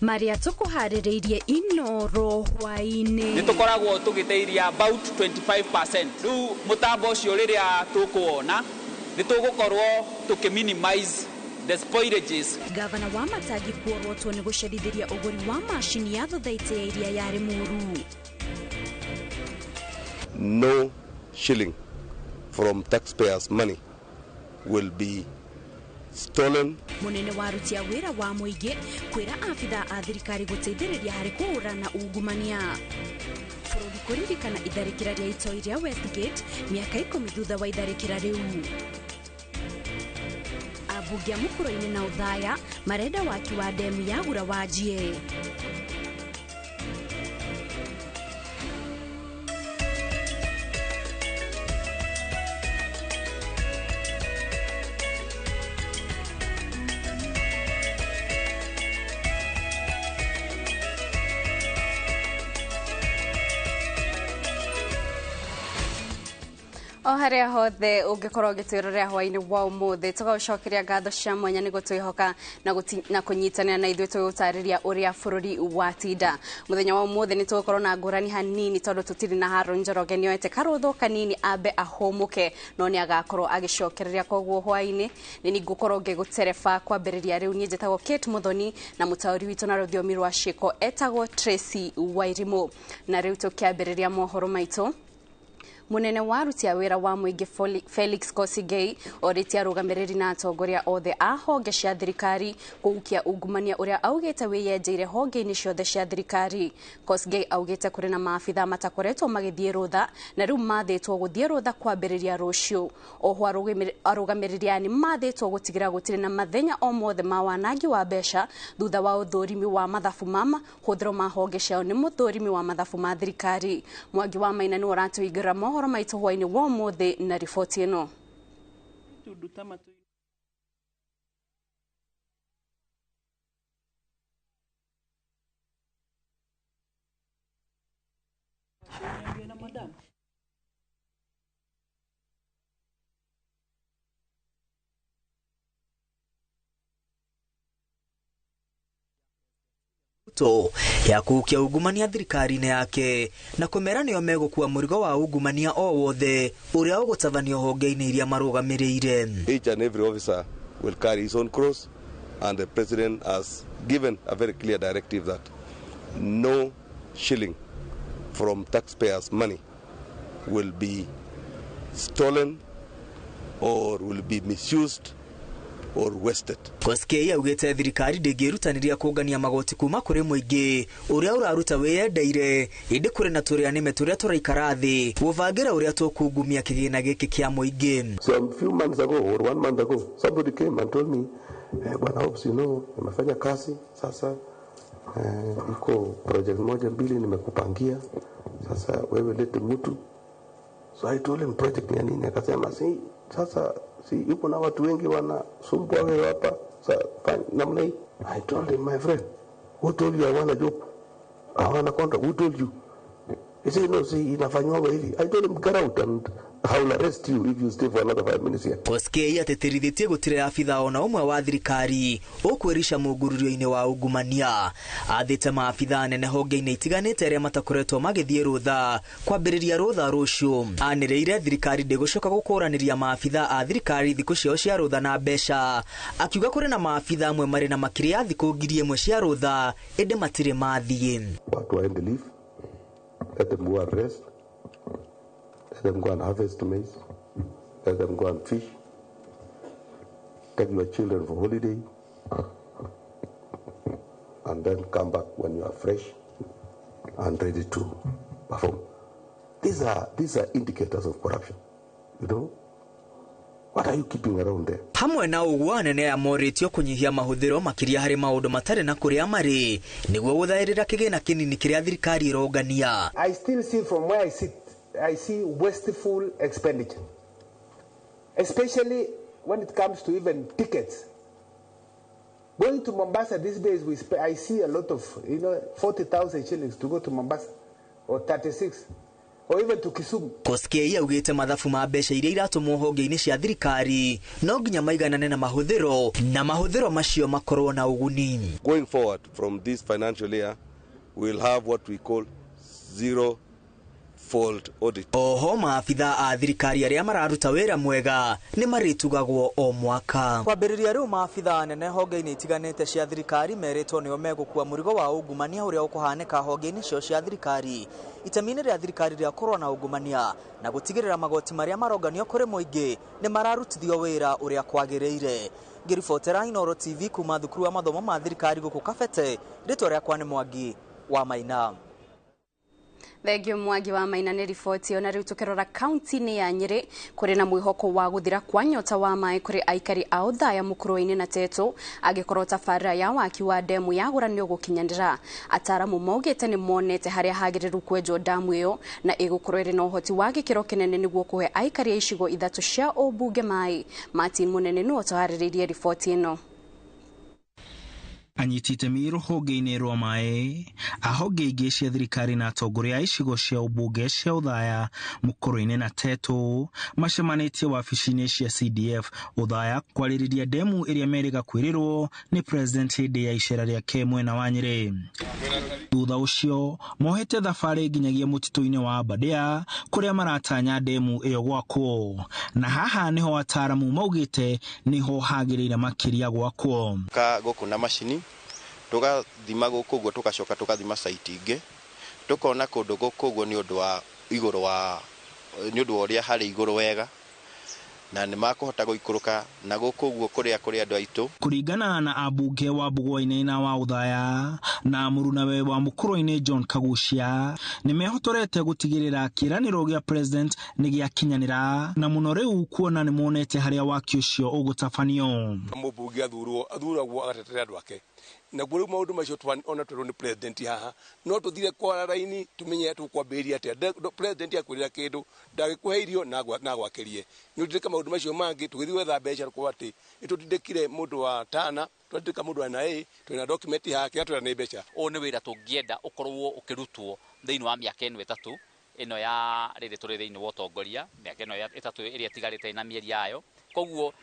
Maria tũkũharĩrĩirie Inoro hwaĩ-inĩ. Nĩ tũkoragwo tũgĩteithia about 25%. Rĩu mũtambo ũcio rĩrĩa tũkũwona nĩ tũgũkorwo tũkĩ minimize the spoilages. Gavana wa Matangi kuorotwo nĩ gũcerithĩria ũgũri wa macini ya thothaitĩ ya iria ya Limuru. No shilling from taxpayers' money will be stolen. Munene wa aruti a wĩra wa mũingĩ kwĩra abithaa a thirikari gũteithĩrĩria harĩ kũhũrana ungumania. Bũrũri kũririkana itharĩkĩra rĩa itoi rĩa Westgate mĩaka 10 thutha wa itharĩkĩra rĩu. Ambunge a Mũkũrũ-inĩ na Othaya marenda waki wa ndemu ya Gura wanjie. O harĩa hothe ũngĩkorwo ũgĩtwĩrorera hwaĩ-inĩ wa ũmũthĩ, tũgagũcokeria ngatho cia mwanya nĩ gũtwĩhoka na kũnyitanĩra na ithuĩ tũgũtarĩria ũrĩa bũrũri watinda. Mũthenya wa ũmũthĩ nĩ tũgũkorwo na ngũrani hanini tondũ tũtirĩ na Haron Njoroge, nĩoete karũtho kanini ambe ahũmũke, no nĩ agakorwo agĩcokereria. Koguo hwaĩ-inĩ nĩ niĩ ngũkorwo ngĩgũtereba kwambĩrĩria rĩu. Niĩ njĩtagwo Kate Muthoni na mũtaũri witũ na rũthiomi rwa ciĩko etagwo Tracy Wairimu. Na rĩu tũkĩambĩrĩria mohoro maitũ, Munene wa aruti a wĩra wa mũingĩ Felix Kosigei orĩtie arũgamĩrĩri na atongoria othe a honge cia thirikari kũhukia ungumania ũrĩa augĩte wĩyenjeire honge-inĩ ciothe cia thirikari. Kosigei augĩte kũrĩ na maabithaa matakoretwo magĩthiĩ rũtha na rĩu mathĩtwo gũthiĩ rũtha kwambĩrĩria rũciũ. Oho arũgamĩrĩri aya nĩ mathĩtwo gũtigĩra gũtirĩ na mathenya o mothe ma wanangi wa mbeca thutha wa ũthũrimi wa mathabu ma mahũthĩro ma honge ciao nĩ mũthũrimi wa mathabu ma thirikari. Mwangi wa Maina nĩwe ũratũhingĩra mohoro maitũ hwaĩ-inĩ wa ũmũthĩ na riboti ĩno. Ya kuhukia ungumania thirikari-inĩ yake na kũmera nĩo megũkua mũrigo wa ungumania o wothe ũrĩa ũgũtabanio honge-inĩ iria marũgamĩrĩire. Each and every officer will carry his own cross, and the president has given a very clear directive that no shilling from taxpayers' money will be stolen or will be misused or wasted. Koskei augĩte thirikari ndĩngĩrutanĩria kũngania magoti kuma kũrĩ mũingĩ ũrĩa ũraruta wĩyendeire, ĩndĩ kũrĩ na tũrĩa nĩme tũrĩa tũraikara thĩ gũbangĩra ũrĩa tũkungumia kĩgĩna gĩkĩ kĩa mũingĩ. So a few months ago or 1 month ago, somebody came and told me, Bwana Hobbs, you know, nimefanya kazi sasa, iko project moja mbili nimekupangia, sasa wewe lete mtu. So I told him project ni nini, akasema si sasa si yuko na watu wengi wanasumbua wewe hapa, sasa namna hii. I told him, my friend, who told you I want a job? I want a contract. Who told you? He said, no, see, inafanywa hivi. I told him, get out and I will arrest you if you stay for another 5 minutes here. Koskei atĩtĩrithĩtie gũtirĩ abithaa ona ũmwe wa thirikari ũkwĩrica mũngũrũrio-inĩ wa ungumania. Athĩte maabithaa anene honge-inĩ itiganĩte arĩa matakoretwo magĩthiĩ rũtha kwambĩrĩria rũtha rũciũ. Anĩrĩire thirikari ndĩgũcoka gũkũranĩria maabithaa a thirikari thikũ ciao cia rũtha na mbeca, akiuga kũrĩ na maabithaa amwe marĩ na makĩria ya thikũ 1,000 cia rũtha ĩndĩ matirĩ mathiĩ. Watu waende leave. Let them go and rest. Let them go and harvest maize. Let them go and fish. Take your children for holiday. And then come back when you are fresh and ready to perform. These are indicators of corruption. You know? What are you keeping around there? Hamwe na ũguo anene aya morĩtio kũnyihia mahũthĩro makĩria harĩ maũndũ matarĩ na kũrĩa marĩ nĩguo gũthaĩrĩra kĩgĩna kĩnini kĩrĩa thirikari ĩrongania. I still see from where I sit, I see wasteful expenditure, especially when it comes to even tickets. Going to Mombasa these days, I see a lot of, 40,000 shillings to go to Mombasa, or 36. or even to Kisumu. Koskei augite mathabu ma mbeca iria iratumwo honge-inĩ cia thirikari no nginya maiganane na mahuthiro, na mahuthiro macio makorwo na uguni. Going forward from this financial year, we'll have what we call zero fault audit. Oho maabitha a thirikari aria mararuta wira mwega ni maritugagwo o mwaka. Kwambĩrĩria rĩu maabitha anene honge-inĩ itiganĩte cia thirikari meritwo nĩo megũkua mũrigo wa ungumania ũrĩa ũkũhanĩka honge-inĩ cio cia thirikari. Itemi-inĩ rĩa thirikari rĩa kũrũa na ungumania na gũtigĩrĩra magoti marĩa maronganio kũrĩ mũingĩ nĩ mararutithio wĩra ũrĩa kwagĩrĩire. Ngĩribotera Inooro TV kuma thukuru wa mathomo ma thirikari gũkũ Kabete, rĩtwa rĩakwa nĩ Mwangi wa Maina. Thengio Mwangi wa Maina nĩ riboti. Ona rĩu tũkĩrora kaunti-inĩ ya Nyĩrĩ kũrĩ na mwĩhoko wa gũthira kwa nyota wa maĩ kũrĩ aikari a Othaya Mũkũrũ-inĩ na Tetu angĩkorwo tabarĩra ya waki wa ndemu ya Gũra nĩ ũgũkinyanĩra. Ataaramu maugĩte nĩ monete harĩa hagĩrĩru kwenjwo ndamu ĩyo na ĩgũkorwo ĩrĩ na ũhoti wa gĩkĩro kĩnene nĩguo kũhe aikari a icigo ithatũ cia ũmbunge maĩ. Martin Mũnene nĩwe ũtũharĩrĩirie riboti ĩno. Anyiti itemi rũhonge-inĩ rwa maĩ a honge ingĩ cia thirikari na atongoria a icigo cia ũmbunge cia Othaya Mũkũrũ-inĩ na Tetu macemanĩtie wabici-inĩ cia CDF Othaya kwarĩrĩria ndemu ĩrĩa merĩga kwĩrĩrwo nĩ president hĩndĩ ya icera rĩake mwena wa Nyĩrĩ. Thutha ũcio mohete thabarĩ nginyagia mũtitũ-inĩ wa Aberdare kũrĩa maratanya ndemu ĩyo gwakwo, na haha nĩho ataaramu maugĩte nĩho hagĩrĩire makĩria gwakwo. Gũkũ na macini tugathima gũkũ ũguo, tugacoka tugathima site ingĩ, tukona kũndũ gũkũ ũguo nĩ ũndũ wa igũrũ wa nĩ ũndũ wa ũrĩa harĩ igũrũ wega, na nĩ makũhota gũikũrũka na gũkũ ũguo kũrĩa kũrĩ andũ aitũ. Kũringana na ambunge wa Bugwa-inĩ na wa Othaya na mũrunawe wa Mũkũrũ-inĩ John Kagucia nĩ mehotorete gũtigĩrĩra kĩĩranĩro gĩa president nĩ gĩakinyanĩra, na mũno rĩu kuona nĩ monete harĩa waki ũcio ũgũtabanio. Mũmbunge athurwo athuragwo agatetera andũ ake, naguo rĩu maũndũ macio ona twerwo nĩ president haha no tũthire kwara raini tumenye tũkwambĩrĩria atĩa. President akwĩrĩra kĩndũ ndagĩkũhe irio na agwakĩrie nĩ ũndirĩka maũndũ macio mangĩ tũgĩthiĩ gwetha mbeca kwa atĩ nĩtũtindĩkire mũndũ wa Tana, twatindĩka mũndũ wa NIA, twĩna document haha kĩrĩa twĩra nĩ mbeca. Ũyũ nĩ wĩra tũngĩenda ũkorwo ũkĩrutwo thĩinĩ wa mĩaka ĩno ĩtatũ ĩno ya rĩrĩ tũrĩ thĩinĩ wa ũtongoria, mĩaka ĩno ĩtatũ ĩrĩa ĩtigarĩte na mĩeri yayo. Koguo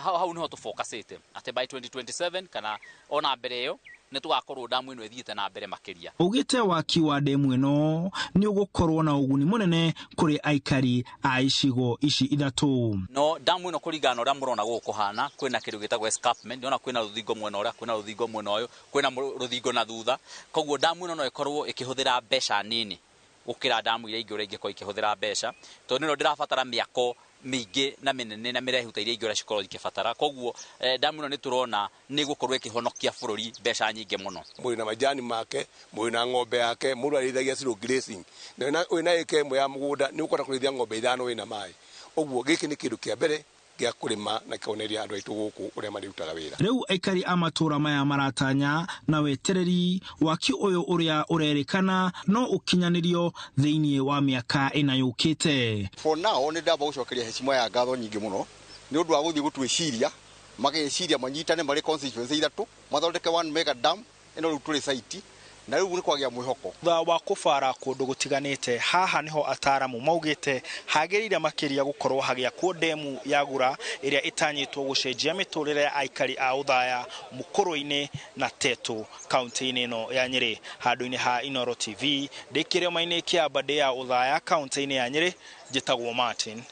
hau nĩho tũfocusĩte atĩ by 2027 kana ona mbere ĩyo nĩ tũgakorwo ndamu ĩno ĩthiĩte na mbere makĩria. Augĩte waki wa ndemu ĩno nĩ ũgũkorwo na ũguni mũnene kũrĩ aikari a icigo ici ithatũ. No ndamu ĩno kũringana na ũrĩa mũrona gũkũ kũhana, kwĩna kĩndũ gĩtagwo escarpment, ndĩrona kwĩna rũthingo mwena ũrĩa, kwĩna rũthingo mwena ũyũ, kwĩna rũthingo na thutha. Koguo ndamu ĩno no ĩkorwo ĩkĩhũthĩra mbeca nini gũkĩra ndamu iria ingĩ ũrĩa ingĩkorwo ikĩhũthĩra mbeca, tondũ nĩno ndĩrabatara mĩako mĩingĩ na mĩnene na mĩraihu ta iria ingĩ ũrĩa cikorwo ikĩbatara. Koguo ndamu ĩno nĩ tũrona nĩ gũkorwo ĩkĩhonokia bũrũri mbeca nyingĩ mũno. Mũrĩ na majani make, mũrĩ na ng'ombe yake, mũndũ arĩithagia slow grazing, na wĩna ĩka ĩmwe ya mũgũnda nĩ ũkũhota kũrĩithia ng'ombe ithano wĩna maĩ. Ũguo gĩkĩ nĩ kĩndũ kĩa mbere gĩa kũrĩma na kĩonereria andũ aitũ gũkũ ũrĩa marĩrutaga wĩra. Rĩu aikari a matũra maya maratanya na wetereri waki ũyũ ũrĩa ũrerĩkana no ũkinyanĩrio thĩinĩ wa mĩaka ĩna yũkĩte. For now nĩ ndamba gũcokeria heshima ya ngatho nyingĩ mũno nĩ ũndũ wa gũthiĩ gũtwĩciria, mageciria manyitane marĩ constituency ithatũ mathondeke 1 mega dam ĩno rĩu tũrĩ site, na rĩu nĩ kwagĩa mwĩhoko. Thutha wa kũbara kũndũ gũtiganĩte, haha nĩho ataaramu maugĩte hagĩrĩire makĩria gũkorwo hagĩakwo ndemu ya Gũra ĩrĩa ĩtanyĩtwo gũcenjia mĩtũrĩre ya aikari a Othaya Mũkũrũ-inĩ na Tetu kaunti-inĩ ĩno ya Nyĩrĩ. Handũ-inĩ ha Inooro TV ndĩ kĩrĩma-inĩ kĩa Aberdare ya Othaya kaunti-inĩ ya Nyĩrĩ, njĩtagwo Martin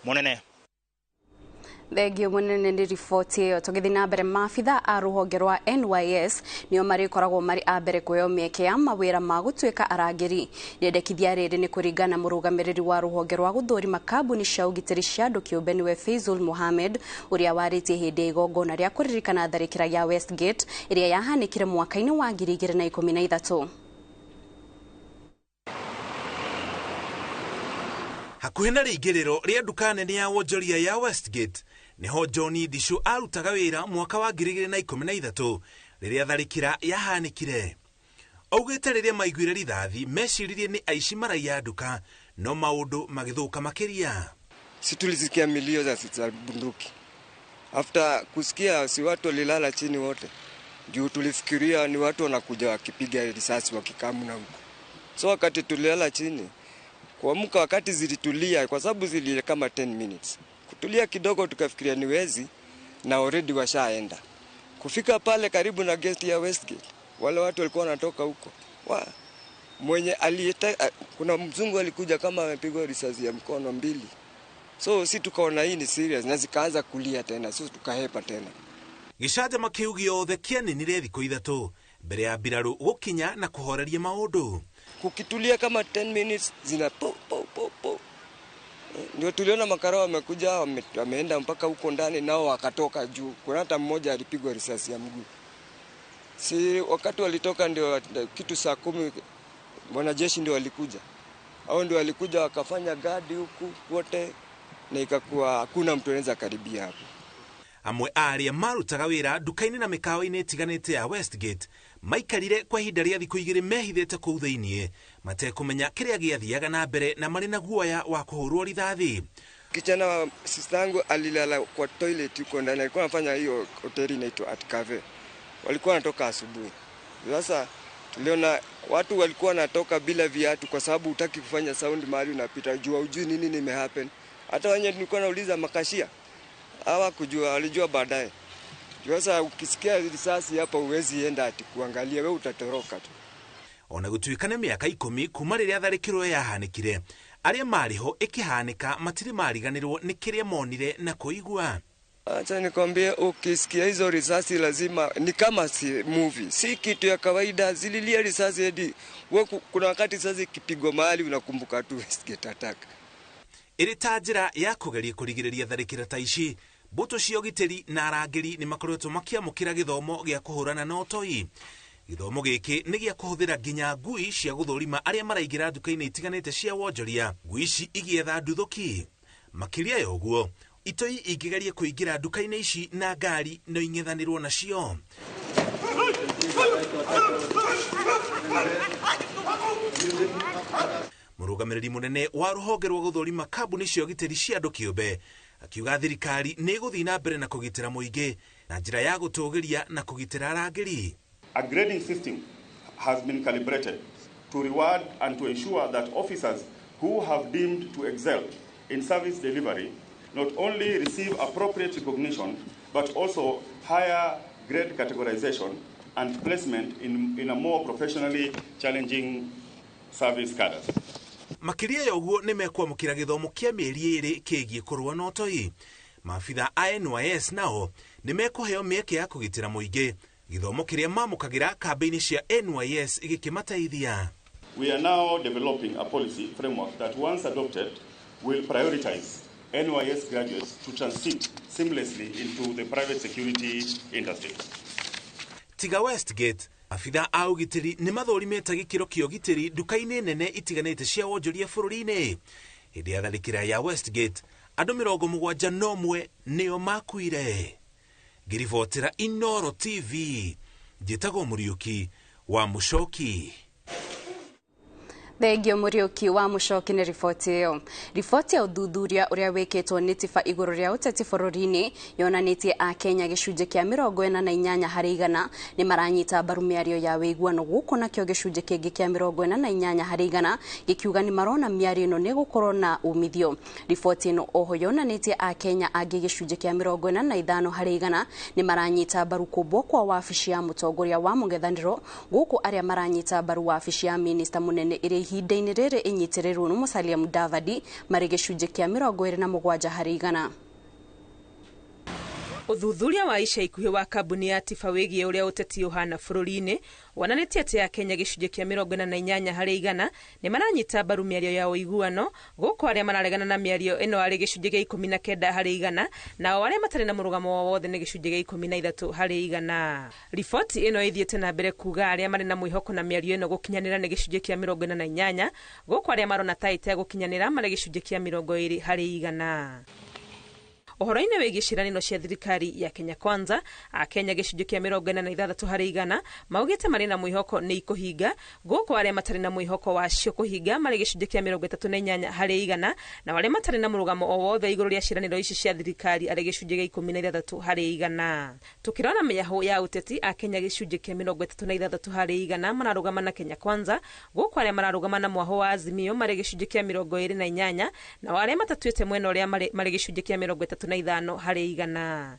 Mũnene. Thengio Mũnene nĩ riboti ĩyo. Tũgĩthiĩ na mbere, maabitha a rũhonge rwa NYS nĩo marĩkoragwo marĩ a mbere kũheo mĩeke ya mawĩra ma gũtuĩka arangĩri. Rĩendekithia rĩrĩ nĩ kũringana mũrũgamĩrĩri wa rũhonge rwa gũthũrima kambuni cia ũgitĩri cia andũ kĩũmbe nĩwe Faisal Mohamed, ũrĩa warĩtie hĩndĩ ya igongona rĩa kũririkana tharĩkĩra ya Westgate ĩrĩa yahanĩkire mwaka-inĩ wa 2013. Hakuhĩ na rĩingĩrĩro rĩa nduka nene ya wonjoria ya Westgate nĩho John Ndishu arutaga wĩra mwaka wa 2013 rĩrĩa tharĩkĩra yahanĩkire. Augĩte rĩrĩa maiguire rithathi meciririe nĩ aici maraiya nduka, no maũndũ magĩthũka makĩria. Si tulisikia milio za bunduki. After kusikia si watu walilala chini wote. Juu tulifikiria ni watu wanakuja wakipiga risasi wakikamu na huko. So wakati tulilala chini Kuamka wakati zilitulia, kwa sababu zili kama 10 minutes. Kutulia kidogo tukafikiria ni wezi na already washaenda. Kufika pale karibu na gate ya Westgate, wale watu walikuwa wanatoka huko. Mwenye aliyeta, kuna mzungu alikuja kama amepigwa risasi ya mkono 2. So si tukaona hii ni serious na zikaanza kulia tena, so tukahepa tena. Gĩcanjama kĩu gĩothe kĩaninire thikũ 3 mbere ya mbirarũ gũkinya na kũhoreria maũndũ. Kukitulia kama 10 minutes zina po po po po. Ndio tuliona makarao wamekuja, wameenda mpaka huko ndani nao wakatoka juu. Kuna hata mmoja alipigwa risasi ya mguu. Si wakati walitoka ndio kitu saa 10 wanajeshi ndio walikuja. Hao ndio walikuja wakafanya guard huku wote na ikakuwa hakuna mtu anaweza karibia hapo. Amwe arĩa marutaga wĩra nduka-inĩ na mĩkawa-inĩ ĩtiganĩte ya Westgate maikarire kwa ihinda rĩa thikũ 2 mehithĩte kũu thĩinĩ matekũmenya kĩrĩa gĩathiaga na mbere na marĩ na guoya wa kũhũrwo rithathi. Kijana wa sister yangu alilala kwa toilet huko ndani, alikuwa anafanya hiyo hoteli inaitwa Art Cafe. Walikuwa wanatoka asubuhi. Sasa tuliona watu walikuwa wanatoka bila viatu kwa sababu hutaki kufanya sound mahali unapita, jua hujui nini nimehappen. Hata wenyewe nilikuwa nauliza makashia hawakujua, walijua baadaye. Sasa ukisikia risasi hapa huwezi enda ati kuangalia, wewe utatoroka tu. Ona gũtuĩka nĩ mĩaka 10 kuma rĩrĩa tharĩkĩro yahanĩkire, arĩa marĩ ho ĩkĩhanĩka matirĩ mariganĩrwo nĩ kĩrĩa monire na kũigua. Acha nikwambie, ukisikia hizo risasi lazima ni kama si movie, si kitu ya kawaida. Zililia risasi hadi kuna wakati risasi ikipigwa mahali unakumbuka tu Westgate attack. Ĩrĩ ta njĩra ya kũgeria kũrigĩrĩria tharĩkĩra ta ici, mbũtũ cia ũgitĩri na arangĩri nĩ makoretwo makĩamũkĩra gĩthomo gĩa kũhũrana na ũtoi. Gĩthomo gĩkĩ nĩ gĩa kũhũthĩra nginya ngui cia gũthũrima arĩa maraingĩra nduka-inĩ itiganĩte cia wonjoria, ngui ici igĩetha nduthũki. Makĩria ya ũguo, itoi ingĩgeria kũingĩra nduka-inĩ ici na ngari no ing'ethanĩrwo nacio. Mũrũgamĩrĩri mũnene wa rũhonge rwa gũthũrima kambuni cia ũgitĩri cia andũ kĩũmbe akiuga thirikari nĩ ĩgũthiĩ na mbere na kũgitĩra mũingĩ na njĩra ya gũtũgĩria na kũgitĩra arangĩri. A grading system has been calibrated to reward and to ensure that officers who have deemed to excel in service delivery not only receive appropriate recognition but also higher grade categorization and placement in a more professionally challenging service cadres. Makĩria ya ũguo nĩ mekwamũkĩra gĩthomo kĩa mĩeri 2 kĩgiĩ kũrũa na ũtoi. Maabitha a NYS nao nĩ mekũheo mĩeke ya kũgitĩra mũingĩ, gĩthomo kĩrĩa mamũkagĩra kambĩ-inĩ cia NYS gĩkĩmateithia. We are now developing a policy framework that once adopted will prioritize NYS graduates to transit seamlessly into the private security industry. Tiga Westgate, abitha a ũgitĩri nĩ mathũrimĩte gĩkĩro kĩa ũgitĩri nduka-inĩ nene itiganĩte cia wonjoria bũrũri-inĩ. Hĩndĩ ya tharĩkĩra ya Westgate, andũ 71 nĩo makuire. Ngĩribotera Inooro TV, njĩtagwo Mũriũki wa Mũcoki. Thengio Mũriũki wa Mũcoki nĩ riboti ĩyo. Riboti ya ũthuthuria ũrĩa wĩkĩtwo nĩ TIFA igũrũ rĩa ũteti bũrũri-inĩ yonanĩtie Akenya gĩcunjĩ kĩa 48 harĩ igana nĩ maranyita mbaru mĩario ya wĩiguano, gũkũ nakĩo gĩcunjĩ kĩngĩ kĩa 48 harĩ igana gĩkiuga nĩ marona mĩario ĩno nĩ gũkorwo na umithio. Riboti ĩno oho yonanĩtie Akenya angĩ gĩcunjĩ kĩa 45 harĩ igana nĩ maranyita mbaru kũmbwo kwa wabici ya mũtongoria wa mũng'ethanĩro, gũkũ arĩa maranyita mbaru wabici ya minista mũnene ĩrĩa ihinda-inĩ rĩrĩ ĩnyitĩrĩirwo nĩ Musalia Mudavadi marĩ gĩcunjĩ kĩa 27 harĩ igana. Ũthuthuria wa ica ikuhĩ wa kambuni ya TIFA wĩgiĩ ũrĩa ũteti ũhana bũrũri-inĩ wonanĩtie atĩ Akenya gĩcunjĩ kĩa 48 harĩ igana nĩ maranyita mbaru mĩario ya ũiguano, gũkũ arĩa mararegana na mĩario ĩno arĩ gĩcunjĩ kĩa 19 harĩ igana, nao arĩa matarĩ na mũrũgamo o wothe nĩ gĩcunjĩ kĩa 13 harĩ igana. Riboti ĩno ĩthiĩte na mbere kuga arĩa marĩ na mwĩhoko na mĩario ĩno gũkinyanĩra nĩ gĩcunjĩ kĩa 48, gũkũ arĩa marona ta ĩtegũkinyanĩra marĩ gĩcunjĩ kĩa 20 harĩ igana. Ũhoro-inĩ wĩgiĩ ciĩranĩro cia thirikari ya Kenya Kwanza, Akenya gĩcunjĩ kĩa 46 harĩ igana maugĩte marĩ na mwĩhoko nĩ ikũhinga, gũkũ arĩa matarĩ na mwĩhoko wacio kũhinga marĩ gĩcunjĩ kĩa 38 harĩ igana, na arĩa matarĩ na mũrũgamo o wothe igũrũ rĩa ciĩranĩro ici cia thirikari arĩ gĩcunjĩ gĩa 16 harĩ igana. Tukĩrora mĩahũ ya ũteti, Akenya gĩcunjĩ kĩa 36 harĩ igana mararũgama na Kenya Kwanza, gũkũ arĩa mararũgama na mwahũ wa Azimio marĩ gĩcunjĩ kĩa 28, na arĩa matatuĩte mwena ũrĩa marĩ gĩcunjĩ kĩa 35 harĩ igana.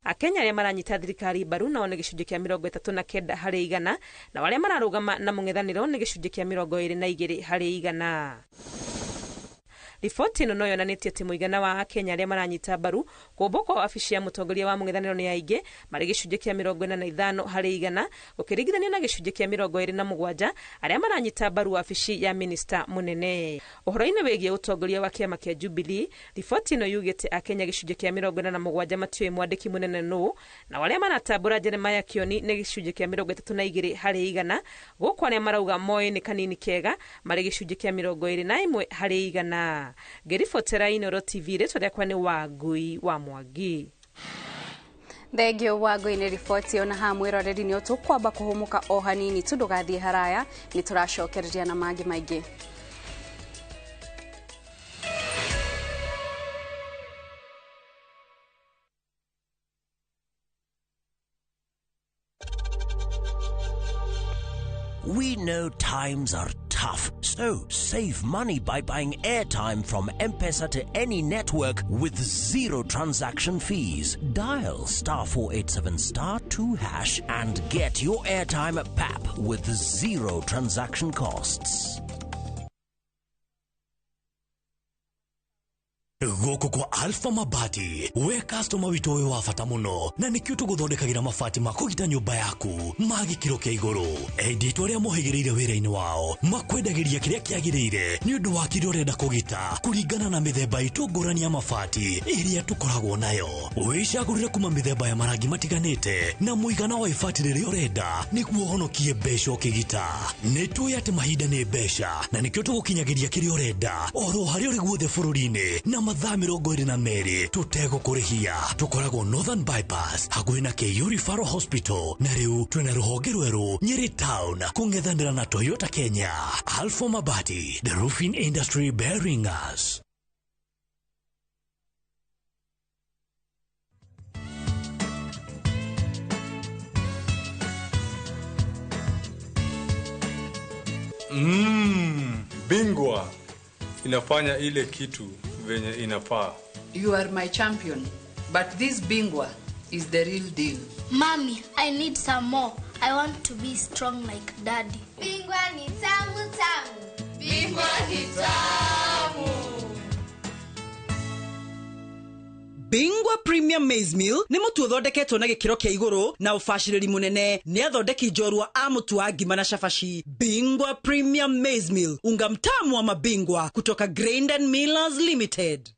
Akenya arĩa maranyita thirikari mbaru nao nĩ gĩcunjĩ kĩa 39 harĩ igana, na arĩa mararũgama na mũng'ethanĩro nĩ gĩcunjĩ kĩa 22 harĩ igana. Riboti ĩno no yonanĩtie atĩ mũigana wa Akenya arĩa maranyita mbaru kũmbwo kwa wabici ya mũtongoria wa mũng'ethanĩro nĩ aingĩ marĩ gĩcunjĩ kĩa 45 harĩ igana, gũkĩringithanio na gĩcunjĩ kĩa 27 arĩa maranyita mbaru wabici ya minista mũnene. Ũhoro-inĩ wĩgiĩ ũtongoria wa kĩama kĩa Jubilee, riboti ĩno yugĩte Akenya gĩcunjĩ kĩa 47 matiũĩ mwandĩki mũnene nũ, na arĩa maratambũra Jeremiah Kioni nĩ gĩcunjĩ kĩa 32 harĩ igana, gũkũ arĩa marauga moĩ nĩ kanini kega marĩ gĩcunjĩ kĩa 21 harĩ igana. Ngĩribotera Inooro TV, rĩtwa rĩakwa nĩ Wangui wa Mwangi. Thengio Wangui nĩ riboti ona ha mwĩroreri nĩ tũkwamba kũhũmũka o hanini tu, ndũgathiĩ haraya, nĩ tũracokereria na mangĩ maingĩ. We know times are tough, so save money by buying airtime from M-Pesa to any network with zero transaction fees. Dial *487*2# and get your airtime at PAP with zero transaction costs. Gũkũ kwa Alpha Mabati, we customer witũ wĩ wa bata mũno, na nĩkĩo tũgũthondekagĩra mabati ma kũgita nyũmba yaku ma gĩkĩro kĩa igũrũ. Endia aitũ arĩa mohĩgĩrĩire wĩra-inĩ wao makwendagĩria kĩrĩa kĩagĩrĩire nĩ ũndũ wa kĩrĩa ũrenda kũgita kũringana na mĩthemba itũ ngũrani ya mabati ĩrĩa tũkoragwo nayo. Wĩcagũrĩre kuma mĩthemba ya marangi matiganĩte na mũigana wa ibati rĩrĩa ũrenda nĩguo ũhonokie mbeca ũkĩgita. Nĩ tũĩ atĩ mahinda nĩ mbeca na nĩkĩo tũgũkinyagĩria kĩrĩa ũrenda oro harĩa ũrĩ guothe bũrũri-inĩ na mathaa 22 tũtegũkũrĩhia. Tũkoragwo Northern Bypass hakuhĩ na KU Referral Hospital, na rĩu twĩna rũhonge rwerũ Nyeri Town kũng'ethanĩra na Toyota Kenya. Alpha Mabati, the roofing industry bearing us. Bingwa inafanya ile kitu venye inafaa. You are my champion, but this Bingwa is the real deal. Mommy, I need some more. I want to be strong like Daddy. Bingwa ni tamu tamu. Bingwa ni tamu. Bingwa Premium Maize Meal nĩ mũtu ũthondeketwo na gĩkĩro kĩa igũrũ na ũbacĩrĩri mũnene nĩ athondeki njorua a mũtu wa ngima na cabaci. Bingwa Premium Maize Meal, unga mtamu wa mabingwa kutoka Grain and Millers Limited.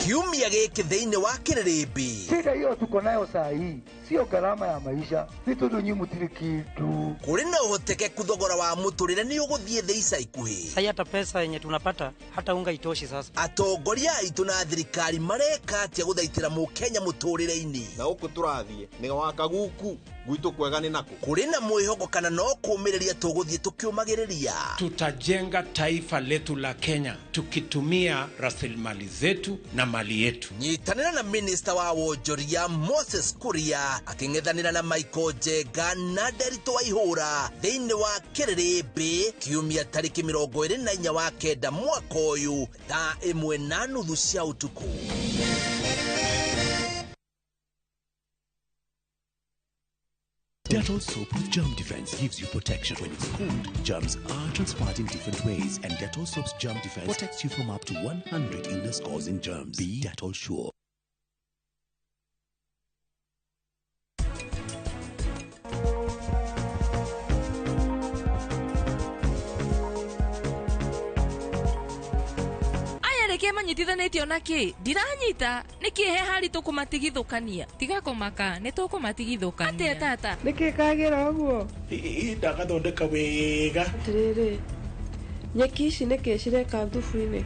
Kiumia gĩkĩ thĩinĩ wa kĩrĩrĩmbi. Shida hiyo tuko nayo saa hii sio gharama ya maisha, ni tondu nyinyi mutiri kitu. Kũrĩ na ũhotekeku thogora wa mũtũrĩre nĩ ũgũthiĩ thĩ ica ikuhĩ. Sasa hata pesa yenye tunapata hata unga itoshi sasa. Atongoria aitũ na thirikari mareka atĩa gũthaitĩra mũkenya mũtũrĩre-inĩ? Na gũkũ tũrathiĩ nĩ gwaka guku gwitũ kwega nĩ nakũ. Kũrĩ na mwĩhoko kana no kũũmĩrĩria tũgũthiĩ tũkĩũmagĩrĩria? Tutajenga taifa letu la Kenya tukitumia rasilimali zetu na mali yetu. Nyitanĩra na minista wa wonjoria Moses Kuria akĩng'ethanĩra na Michael Njenga na Nderitu Waihũra thĩinĩ wa kĩrĩrĩmbĩ kiumia tarĩki 24 wa kenda mwaka ũyũ thaa 1:30 cia ũtukũ. Dettol soap with germ defense gives you protection when it's cold. Germs are transferred in different ways, and Dettol soap's germ defense protects you from up to 100 illness-causing germs. Be Dettol sure. Aya manyitithanĩtio na kĩ? Ndiranyita. Nĩkĩ he hari tũkũmatigithũkania? Tiga kũmaka, nĩ tũkũmatigithũkania. Atĩa tata? Nĩkĩ kagĩra ũguo? Ndagathondeka wega. Atĩrĩrĩ, Nyeki ici nĩkĩ cireka thubu-inĩ?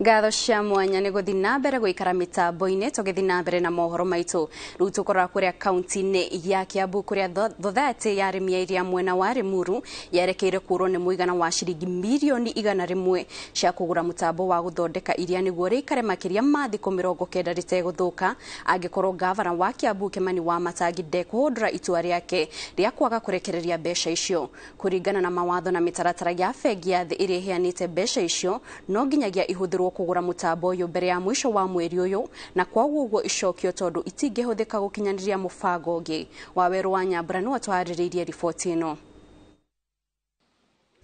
Ngatho cia mwanya nĩ gũthiĩ na mbere gũikara mĩtambo-inĩ tũgĩthiĩ na mbere na mohoro maitũ. Rĩu tũkorora kũrĩa kaunti-inĩ ya Kiambu kũrĩa thothaitĩ ya arĩmi a iria mwena wa Limuru yerekeire kũũrwo nĩ mũigana wa ciringi mirioni 100 cia kũgũra mũtambo wa gũthondeka iria nĩguo rĩikare makĩria ma thikũ 90 rĩtegũthũka angĩkorwo gavana wa Kiambu Kimani Wamatangi ndekũhũndũra itua rĩake rĩa kwaga kũrekereria mbeca icio. Kũringana na mawatho na mĩtaratara ya bengi ya thĩ ĩrĩa ĩheanĩte mbeca icio no nginyagia ihũthĩrwo kũgũra mũtambo ũyũ mbere ya mũico wa mweri ũyũ na kwoguo ũguo icokio tondũ itingĩhũthĩka gũkinyanĩria mũbango ũngĩ. Wawerũ wa Nyambura nĩwe twarĩrĩirie riboti ĩno.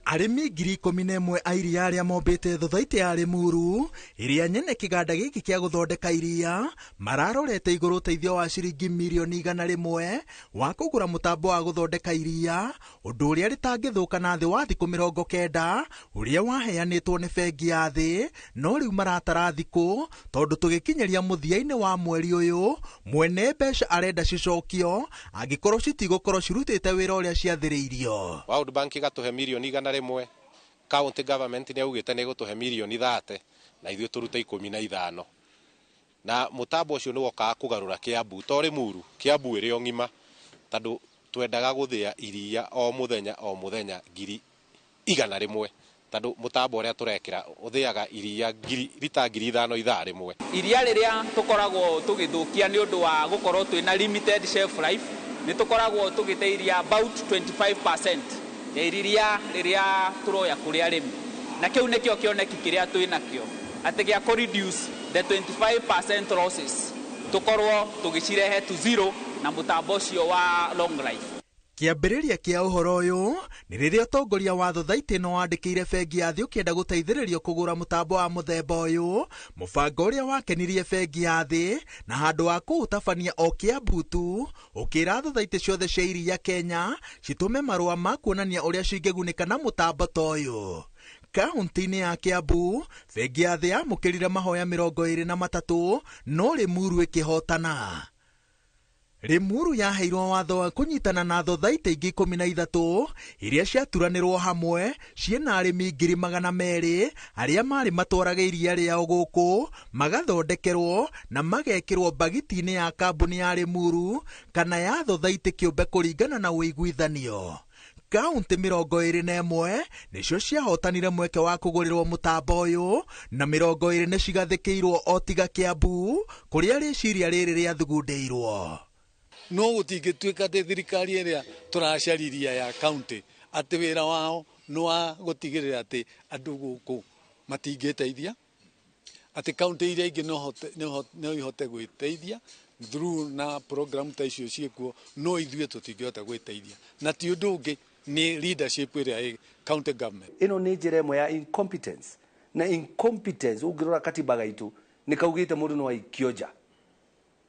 Arĩmi 11,000 a iria arĩa mombĩte thothaitĩ ya Limuru ĩrĩa nyene kĩganda gĩkĩ kĩa gũthondeka iria mararorete igũrũ ũteithio wa ciringi mirioni 100 wa kũgũra mũtambo wa gũthondeka iria ũndũ ũrĩa rĩtangĩthũka na thĩ wa thikũ 90 ũrĩa waheanĩtwo nĩ bengi ya thĩ no rĩu maratara thikũ tondũ tũgĩkinyĩria mũthia-inĩ wa mweri ũyũ mwene mbeca arenda cicokio angĩkorwo citigũkorwo cirutĩte wĩra ũrĩa ciathĩrĩirio. World Bank ĩgatũhe mirioni 100, county government nĩ yaugĩte nĩ ĩgũtũhe mirioni 30 na ithuĩ tũrute 15 na mũtambo ũcio nĩ wokaga kũgarũra Kiambu to Limuru, Kiambu ĩrĩ o ng'ima tondũ twendaga gũthĩa iria o mũthenya 100,000 tondũ mũtambo ũrĩa tũrekĩra ũthĩaga iria rita 5,000 ithaa rĩmwe. Iria rĩrĩa tũkoragwo tũgĩthũkia nĩ ũndũ wa gũkorwo twĩna limited shelf life nĩ tũkoragwo tũgĩte iria about 25% ya iria rĩrĩa tũroya kũrĩ arĩmi na kĩu nĩkĩo kĩoneki kĩrĩa twĩ nakĩo atĩ gĩa kũ reduce the 25% losses tũkorwo tũgĩcirehe to zero na mũtambo ũcio wa long life. Kĩambĩrĩria kĩa ũhoro ũyũ nĩ rĩrĩa ũtongoria wa thothaitĩ ĩno wandĩkĩire bengi ya thĩ ũkĩenda gũteithĩrĩrio kũgũra mũtambo wa mũthemba ũyũ mũbango ũrĩa wakenirie bengi ya thĩ na handũ wa kũũtabania o Kiambu tu ũkĩra thothaitĩ ciothe cia iria Kenya citũme marũa ma kuonania ũrĩa cingĩgunĩka na mũtambo ta ũyũ. Kaunti-inĩ ya Kiambu bengi ya thĩ yamũkĩrire mahoya 23 no Limuru ĩkĩhotana. Limuru yaheirwo watho wa kũnyitana na thothaitĩ ingĩ 13 iria ciaturanĩrwo hamwe ciĩna arĩmi 200,000 arĩa marĩ matwarage iria rĩao gũkũ magathondekerwo na magekĩrwo bagiti-inĩ ya kambuni ya Limuru kana ya thothaitĩ kĩũmbe kũringana na ũiguithanio. Kaunti 21 nĩcio ciahotanire mweke wa kũgũrĩrwo mũtambo ũyũ na 20 nĩ cigathĩkĩirwo o tiga Kiambu kũrĩa rĩciria rĩrĩ rĩathugundĩirwo. No gũtingĩtuĩka atĩ thirikari ĩrĩa tũracariria ya county atĩ wĩra wao nĩ wa gũtigĩrĩra atĩ andũ gũkũ matingĩteithia atĩ county iria ingĩ no ihote gwĩteithia through na program ta icio ciĩkuo no ithuĩ tũtingĩhota gwĩteithia na ti ũndũ ũngĩ nĩ leadership ĩrĩa ĩ county government. Ĩno nĩ njĩra ĩmwe ya incompetence na incompetence ũngĩrora katiba gaitũ nĩ kaugĩte mũndũ no aikio nja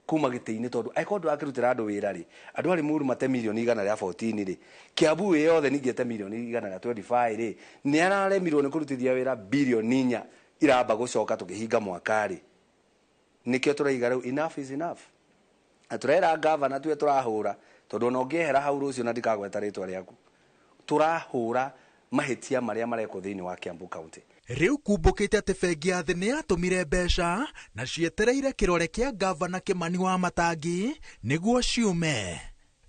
kuma gĩtĩ-inĩ tondũ angĩkorwo ndũrakĩrutĩra andũ wĩra rĩ andũ a Limuru mate mirioni 114 rĩ Kiambu ĩ yothe ningĩ ĩte mirioni 125 rĩ nĩ araremirwo nĩ kũrutithia wĩra bilioni 4 iramba gũcoka tũkĩhinga mwaka rĩ nĩkĩo tũraiga rĩu enough is enough na tũrera gavana tuwe tũrahũra tondũ ona ũngĩehera hau rũciũ na ndikagweta rĩtwa rĩaku tũrahũra mahĩtia marĩa marekwo thĩinĩ wa Kiambu County. Rĩu kumbũkĩte atĩ bengi ya thĩ nĩ yatũmire mbeca na cietereire kĩrore kĩa gavana Kimani Wamatangi nĩguo ciume.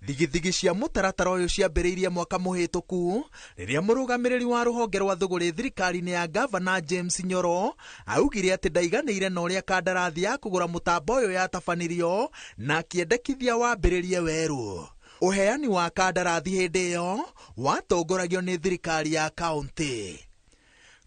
Thigithigi cia mũtaratara ũyũ ciambĩrĩirie mwaka mũhĩtũku rĩrĩa mũrũgamĩrĩri wa rũhonge rwa thũgũrĩ thirikari-inĩ ya gavana James Nyoro augire atĩ ndaiganĩire na ũrĩa kandarathi ya kũgũra mũtambo ũyũ yatabanirio na akĩendekithia wambĩrĩrie werũ. Ũheani wa kandarathi hĩndĩ ĩyo watongoragio nĩ thirikari ya kaunti.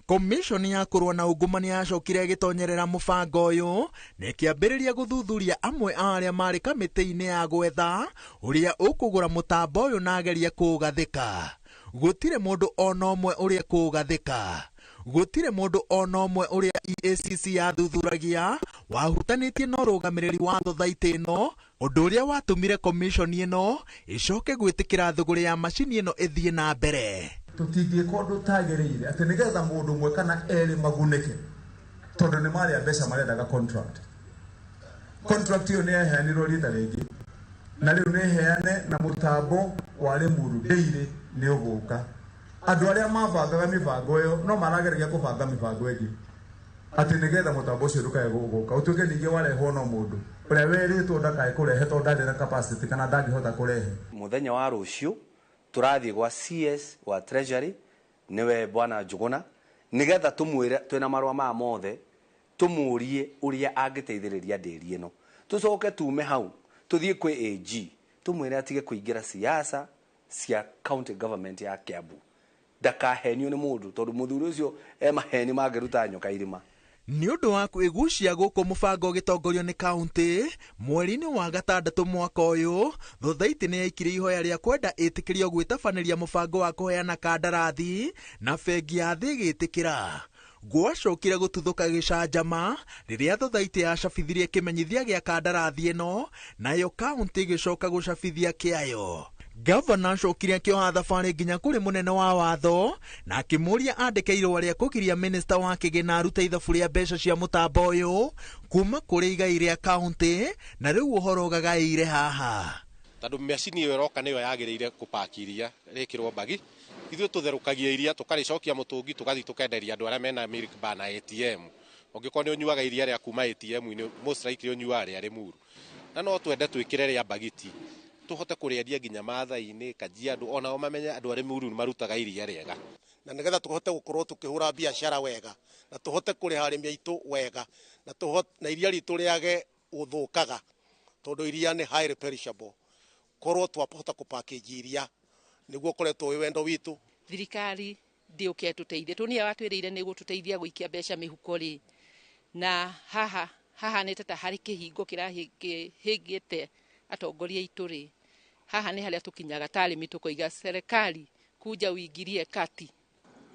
Komishoni ya kũrũa na ungumania yacokire ĩgĩtonyerera mũbango ũyũ na ĩkĩambĩrĩria gũthuthuria amwe a arĩa marĩ kamĩtĩ-inĩ ya gwetha ũrĩa ũkũgũra mũtambo ũyũ na agerie kũũgathĩka. Gũtirĩ mũndũ ona ũmwe ũrĩa kũũgathĩka. Gũtirĩ mũndũ ona ũmwe ũrĩa EACC yathuthuragia wahutanĩtie na ũrũgamĩrĩri wa thothaitĩ ĩno Ũndũ ũrĩa watũmire komishoni ĩno ĩcoke gwĩtĩkĩra thũgũrĩ ya macini ĩno ĩthiĩ na mbere. Tũtingĩka ũndũ ũtagĩrĩire atĩ nĩgetha mũndũ ũmwe kana erĩ magunĩke tondũ nĩ marĩa mbeca marendaga contract. Contract ĩyo nĩ yaheanirwo rita rĩngĩ na rĩu nĩ heane na mũtambo wa Limuru Dairy nĩ ũgũka. Andũ arĩa mabangaga mĩbango ĩyo no marageragia kũbanga mĩbango ĩngĩ atĩ nĩgetha mũtambo ũcio ndũkae gũka ũtuĩke ningĩ warehwo no mũndũ ũrĩa werĩtwo ndakae kũrehe tondũ ndarĩ na capacity kana ndangĩhota kũrehe. Mũthenya wa rũciũ tũrathiĩ gwa CS wa Treasury nĩwe Bwana Njuguna nĩgetha tũmwĩre twĩna marũa maya mothe tũmũrie ũrĩa angĩteithĩrĩria ndĩri ĩno. Tũcoke tume hau tũthiĩ kwĩ AG tũmwĩre atige kũingĩra siasa cia county government ya Kiambu. Ndakahenio nĩ mũndũ tondũ mũthuri ũcio e maheni mangĩruta nyoka irima. Nĩ ũndũ wa kwĩgucia gũkũ mũbango ũgĩtongorio nĩ kaunti mweri-inĩ wa gatandatũ mwaka ũyũ, thothaitĩ nĩ yaikirie ihoya rĩa kwenda ĩtĩkĩrio gwĩtabanĩria mũbango wa kũheana kandarathi na bengi ya thĩ ĩgĩtĩkĩra. Gwacokire gũtuthũka gĩcanjama rĩrĩa thothaitĩ yacabithirie kĩmenyithia gĩa kandarathi ĩno nayo kaunti ĩgĩcoka gũcabithia kĩayo. Gavana acokire akĩoha thabarĩ nginya kũrĩ mũnene wa watho na akĩmũria andĩke irũa rĩa kũgiria minista wa kĩgĩna arute ithabu rĩa mbeca cia mũtambo ũyũ kuma kũrĩ igai rĩa kaunti na rĩu ũhoro ũgagaĩire haha. Tondũ macini ĩyo ĩroka nĩyo yagĩrĩire kũpaki iria rĩkĩrwo mbagi, ithuĩ tũtherũkagia iria tũkarĩcokia mũtũngi tũgathiĩ tũkenderia andũ arĩa mena milk bar na ATM. Ũngĩkorwo nĩ ũnyuaga iria rĩa kuma ATM-inĩ, most likely ũnyuaga rĩa Limuru. Na no twende twĩkĩre rĩa mbagiti tũhote kũrĩendia nginya Maathai-inĩ, Kajiado, onao mamenye andũ a Limuru nĩ marutaga iria rĩega. Na nĩgetha tũhote gũkorwo tũkĩhũra biacara wega na tũhote kũrĩha arĩmi aitũ wega na tũhote na iria ritũ rĩage gũthũkaga tondũ iria nĩ highly perishable. Korwo twahota kũpackage iria nĩguo ũkoretwo wĩ wendo witũ. Thirikari ndĩũke ĩtũteithie tũ nĩyo watwĩrĩire nĩ gũtũteithia gũikia mbeca mĩhuko rĩ, na haha hahanĩte ta harĩ kĩhingo kĩrahĩngĩte atongoria aitũ rĩ, haha nĩ harĩa tũkinyaga ta arĩmi tũkoiga serikali kuja uingirie kati.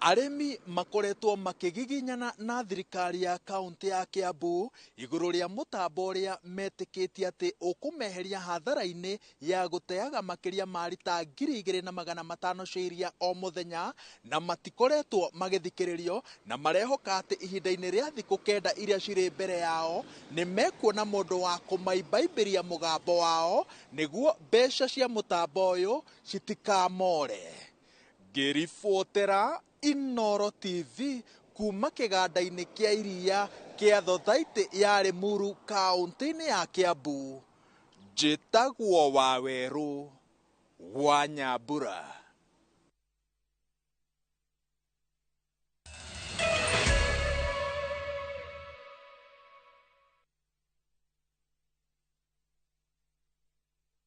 Arĩmi makoretwo makĩgiginyana na thirikari ya kaunti ya Kiambu igũrũ rĩa mũtambo ũrĩa metĩkĩtie atĩ ũkũmeheria hathara-inĩ ya gũteaga makĩria ma rita 2500 cia iria o mũthenya, na matikoretwo magĩthikĩrĩrio na marehoka atĩ ihinda-inĩ rĩa thikũ 9 iria cirĩ mbere yao nĩ mekuona mũndũ wa kũmaimbaimbĩria mũgambo wao nĩguo mbeca cia mũtambo ũyũ citikamore. Ngĩribotera Inoro TV kuma kĩganda-inĩ kĩa iria kĩa thothaitĩ ya Limuru kaunti-inĩ ya Kiambu, njĩtagwo Wawerũ wa Nyambura.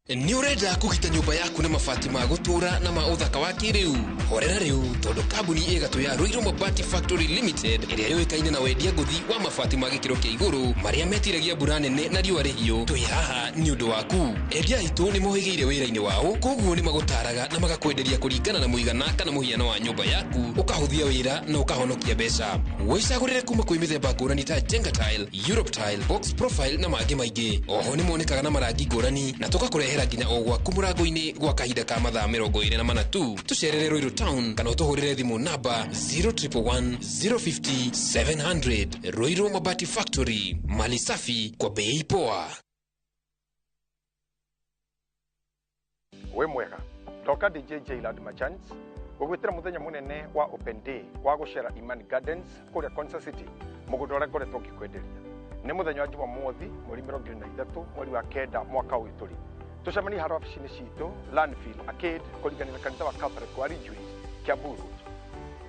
Nĩ ũrenda kũgita nyũmba yaku na mabati ma gũtũũra na ma ũthaka wa kĩrĩu? Horera rĩu tondũ kambuni ĩgatũ ya Ruiru Mabati Factory Limited ĩrĩa yũĩkaine na wendia ngũthi wa mabati ma gĩkĩro kĩa igũrũ marĩa metiragia mbura nene na riũa rĩhiũ, twĩ haha nĩ ũndũ waku. Endia aitũ nĩ mohĩgĩire wĩra-inĩ wao, koguo nĩ magũtaraga na magakwenderia kũringana na mũigana kana mũhiano wa nyũmba yaku, ũkahũthia wĩra na ũkahonokia mbeca. Wĩcagũrĩre kuma kwĩ mĩthemba ngũrani ta Jenga Tile, Europe Tile, Box Profile na mangĩ maingĩ. Oho nĩ monekaga na marangi ngũrani na tũgakũrehera nginya o gwaku mũrango-inĩ gwa kahinda ka mathaa 24 tu. Tũcerere Ruiru Town kana ũtũhũrĩre thimũ namba 0111 050 700. Ruiru Mabati Factory, mali safi kwa bei poa. Wĩ mwega ndoka DJ Jailad Machans gũgwĩtĩra mũthenya mũnene wa Open Day wa gũcera Imani Gardens kũrĩa Konza City mũgũnda ũrĩa ngoretwo ngĩkwenderia. Nĩ mũthenya wa Jumamothi mweri 23 mweri wa 9 mwaka ũyũ tũrĩ. Tũcemanie harĩa wabici-inĩ citũ Landfill Arcade kũringana na kanitha wa Catholic wa Ridgeways Kiambu Road.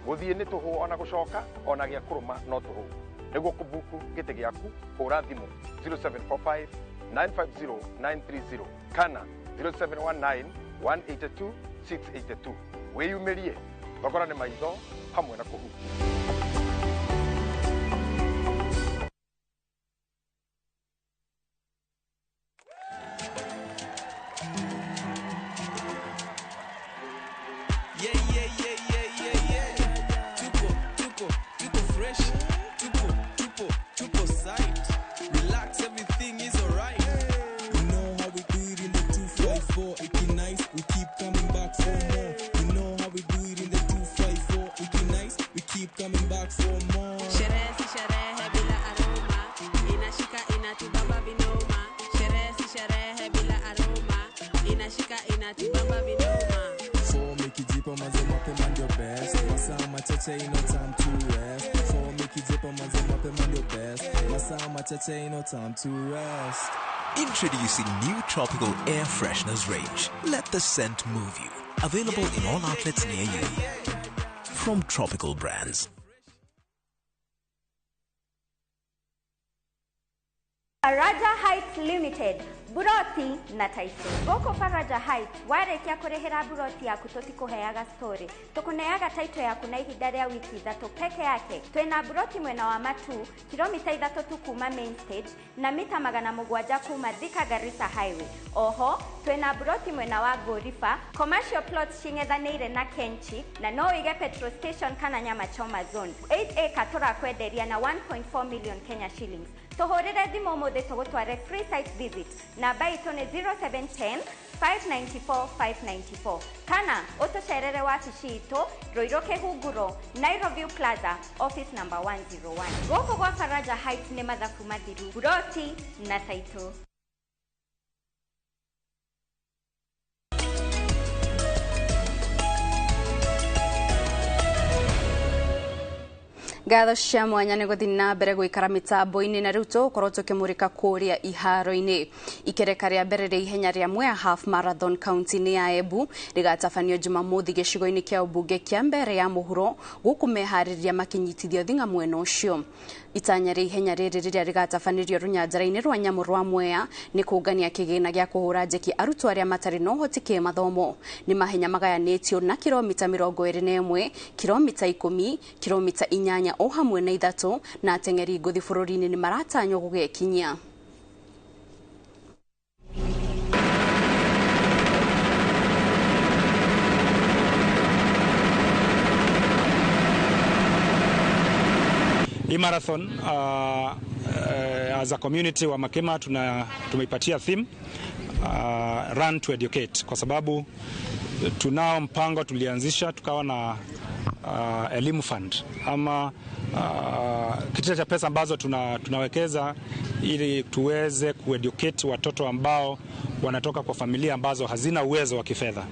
Gũthiĩ nĩ tũhũ ona gũcoka ona gĩa kũrũma no tũhũ. Nĩguo kũbuku gĩtĩ gĩaku hũra thimũ 0745 950 930 kana 0719 182 682. Wĩyumĩrie thogora nĩ maitho hamwe na kũhutia. Tupo, tupo, tupo site. Relax, everything is alright. You know how we 254 iki nice, we keep coming back for more. You know how we do it in the 254 iki nice, we keep coming back for more. Sherehe si sherehe bila aroma, inashika inatubamba vinoma. Sherehe si sherehe bila aroma, inashika inatubamba vinoma. For mikijipa manze mapema ndio best, masaa machache ino time to rest. For mikijipa manze mapema ndio best, masaa machache ino time to rest. Introducing new tropical air fresheners range. Let the scent move you. Available in all outlets near you. From Tropical Brands. Faraja Heights Limited, Buroti na Taito. Goko Faraja Heights, warekia kurehera buroti yaku tutikuheaga story. Tukuneaga taito yaku na ihinda ria wiki 3 peke yake. Twina buroti mwena wa Matu, kilomita 3 tu kuma main stage na mita 700 kuma Thika Garissa Highway. Oho, twina buroti mwena wa Gorifa, commercial plots cing'ethanĩire na Kenchi na no wige petrol station kana nyama choma zone. 8 acre turakwenderia na 1.4 million Kenya shillings. Tuhurire thimu umuthi tugutware free site visit. Namba itũ nĩ 0710 594 594 kana ũtũcerere wabici itũ Ruiru Kĩhunguro, Nairobi Plaza, office number 101. Gũkũ gwa Faraja Heights nĩ mathabu mathiru, buroti na taitũ. Ngatho cia mwanya nĩ gũthiĩ na mbere gũikara mĩtambo-inĩ na rĩu tũgũkorwo tũkĩmũrĩka kũrĩa iharo-inĩ. Ikereka rĩa mbere rĩa ihenya rĩa Mwea Half Marathon kaunti-inĩ ya Embu rĩgatabanio Jumamothi gĩcigo-inĩ kĩa ũmbunge kĩa Mbere ya Mũhuro gũkũ meharĩrĩria makĩnyitithio thing'a mwena ũcio. Itanya rĩa ihenya rĩrĩ rĩrĩa rĩgatabanĩrio rũnyanjara-inĩ rwa nyamũ rwa Mwea nĩ kũngania kĩgĩna gĩa kũhũra njeki arutwo arĩa matarĩ na ũhoti kĩmathomo. Nĩ mahenya magayanĩtio na kilomita 21, kilomita 10, kilomita 8 o hamwe na 3 na ateng'eri ngũthi bũrũri-inĩ nĩ maratanywo gũgekinyia. Hii marathon as a community wa Makema tumeipatia theme Run to Educate, kwa sababu tunao mpango tulianzisha tukawa na elimu fund ama kitita cha pesa ambazo tunawekeza ili tuweze kueducate watoto ambao wanatoka kwa familia ambazo hazina uwezo wa kifedha.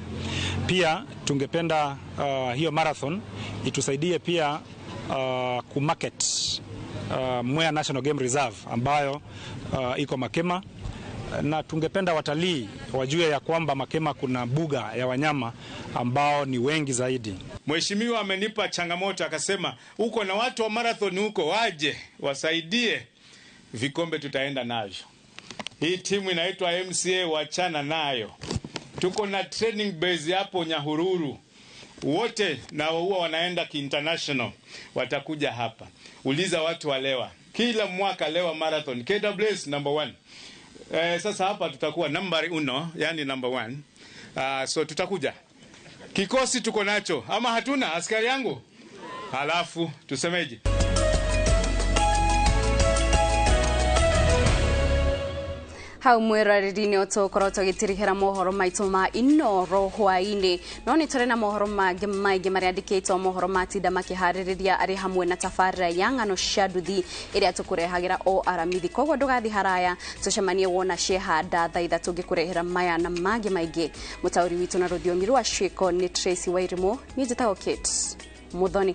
Pia tungependa hiyo marathon itusaidie pia kumarket Mwea National Game Reserve ambayo iko Makema, na tungependa watalii wajue ya kwamba Makema kuna buga ya wanyama ambao ni wengi zaidi. Mheshimiwa amenipa changamoto akasema uko na watu wa marathon huko waje wasaidie, vikombe tutaenda navyo. Hii timu inaitwa MCA, wachana nayo. Tuko na training base hapo Nyahururu. Wote na huwa wanaenda ki-international watakuja hapa. Uliza watu wa Lewa. Kila mwaka Lewa Marathon KWS number 1. Sasa hapa tutakuwa number 1, yani number 1. So tutakuja. Kikosi tuko nacho ama hatuna askari yangu? Halafu tusemeje? Hau mwiroreri-inĩ tũgũkorwo tũgĩtirihĩra mohoro maitũ ma Inoro hwaĩ-inĩ, no nĩ tũrĩ na mohoro mangĩ maingĩ marĩa andĩkĩtwo mohoro ma tinda makĩharĩrĩria arĩ hamwe na tabarĩra ya ng'ano cia nduthi ĩrĩa tũkũrehagĩra o aramithi. Koguo ndũgathiĩ haraya, tũcemanie wona ciehanda thaa 3 ngĩkũrehera maya na mangĩ maingĩ. Mũtaũri witũ na rũthiomi rwa ciĩko nĩ Tracy Wairimu, niĩ njĩtagwo Kate Muthoni.